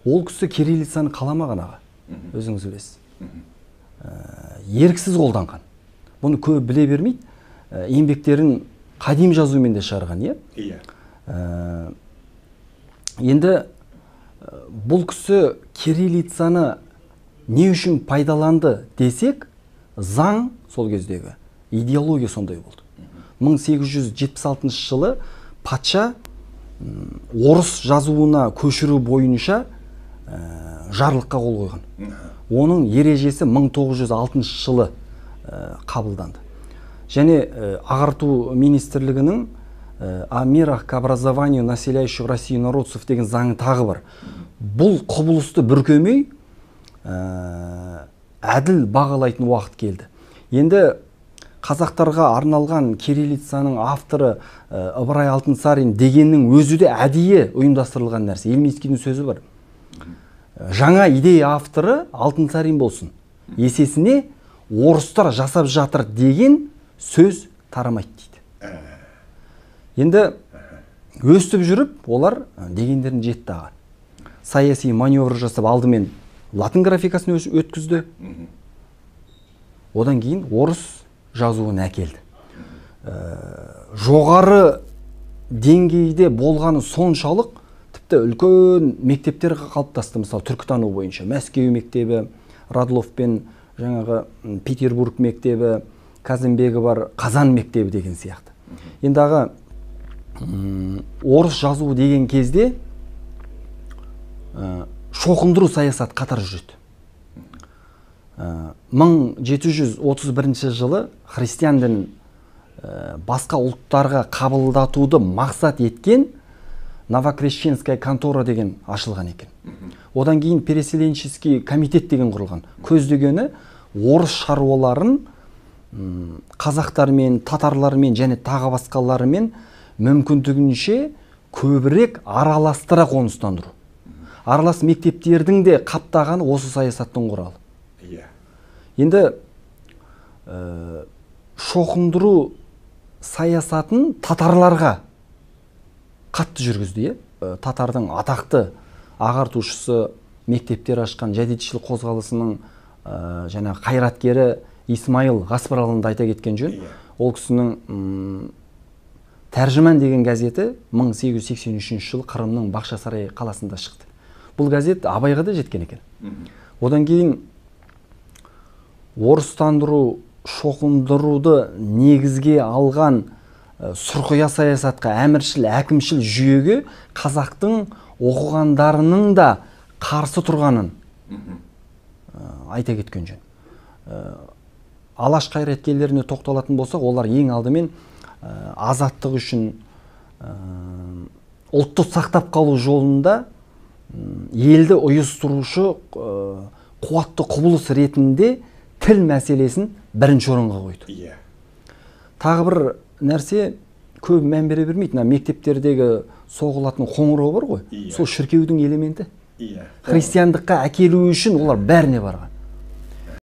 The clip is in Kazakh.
Ол кісі кириллицаны қаламаған, аға, өзіңіз білесіз. Еріксіз қолданған. Бұны көп біле бермейді. Еңбектерін қадим жазумен де шығарған, иә? Иә. Енді бұл кісі кириллицаны не үшін пайдаланды десек, заң сол кездегі идеология сондай болды. 1876 жылы патша орыс жазуына көшіру бойынша жарлыққа қол қойған. Оның ережесі 1906 жылы қабылданды. Және ағарту министрлігінің «О мерах к образованию населяющих Россию народцев» деген заңы тағы бар. Бұл құбылысты бүркемей, әділ бағалайтын уақыт келді. Енді қазақтарға арналған кириллицаның авторы Ыбырай Алтынсарин дегеннің өзі де әдейі ұйымдастырылған нәрсе. Ельминскийдің сөзі бар. Жаңа идея авторы Алтынсарин болсын. Есесіне орыстар жасап жатыр деген сөз тарамайды дейді. Енді өстіп жүріп олар дегендерін жетті, аға. Саяси маневр жасап, алдымен латын графикасын өткізді. Одан кейін орыс жазуын әкелді. Жоғары деңгейде болғаны соншалық, тіпті үлкен мектептер қалыптасты. Мысалы, түркітану бойынша Мәскеу мектебі, Радлов пен жаңағы Петербург мектебі, Казымбегі бар Қазан мектебі деген сияқты. Енді, аға, орыс жазуы деген кезде шоқындыру саясаты қатар жүреді. 1731 жылы христиан дінін басқа ұлттарға қабылдатуды мақсат еткен Новокрещенская контора деген ашылған екен. Одан кейін переселенческий комитет деген құрылған. Көздегені орыс шаруаларын қазақтармен, татарлармен және тағы басқаларымен мүмкіндігінше көбірек араластыра қоныстандыру. Аралас мектептердің де қаптағаны осы саясаттың құралы. Енді шоқындыру саясатын татарларға қатты жүргізді, иә? Татардың атақты ағартушысы, мектептер ашқан, жәдитшіл қозғалысының жаңағы қайраткері Исмаил Гаспаралыны айта кеткен жөн. Ол кісінің «Тәржіман» деген газеті 1883 жылы Қырымның Бақшасарай қаласында шықты. Бұл газет Абайға да жеткен екен. Одан кейін орыстандыру, шоқындыруды негізге алған сұрқия саясатқа, әміршіл, әкімшіл жүйеге қазақтың оқығандарының да қарсы тұрғанын айта кеткен жөн. Алаш қайраткерлеріне тоқталатын болсақ, олар ең алдымен азаттық үшін, ұлтты сақтап қалу жолында елді ұйыстырушы қуатты құбылыс ретінде тіл мәселесін бірінші орынға қойды. Тағы бір нәрсе, көп мән бере бермейді. Мына мектептердегі соғылатын қоңырау бар ғой, сол шіркеудің элементі. Христиандыққа әкелу үшін олар бәріне барған.